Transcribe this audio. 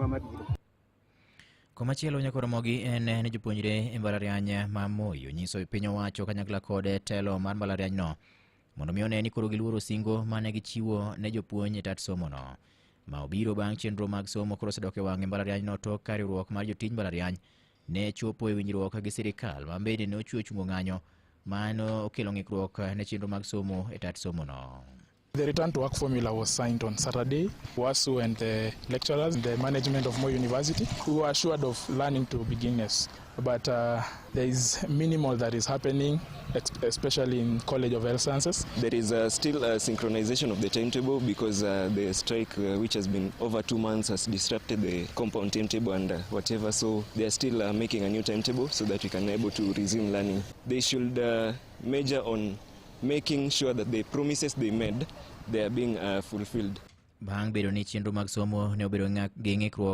juma mabiro. Komachielo Nyakwar Ramogi en ni jopuonjre e mbalariany ma Moi onyiso piny owacho kanyakla kod telo mar mbalarianyno mondo mi one ni koro giluoro singo mane gichiwo ne jopuonj e tat somono. Ma obiro bang' chenro mag somo koro osedok e wang'e mbalarianyno tok ka riwruok mar jotij mbalariany ne chopo e winjruok gi sirikal ma bende ne ochiwo chungo ng'anyo mano okelo ng'ikruok ne chenro mag somo e tat somono. The return to work formula was signed on Saturday. WASU and the lecturers, the management of Moi University, who were assured of learning to beginners. But there is minimal that is happening, especially in College of Health Sciences. There is still a synchronization of the timetable because the strike, which has been over 2 months, has disrupted the compound timetable and whatever. So they are still making a new timetable so that we can able to resume learning. They should major on making sure that the promises they made, they are being fulfilled. Bang' bedo ni chenro mag somo ne obedo gi ng'ikruok.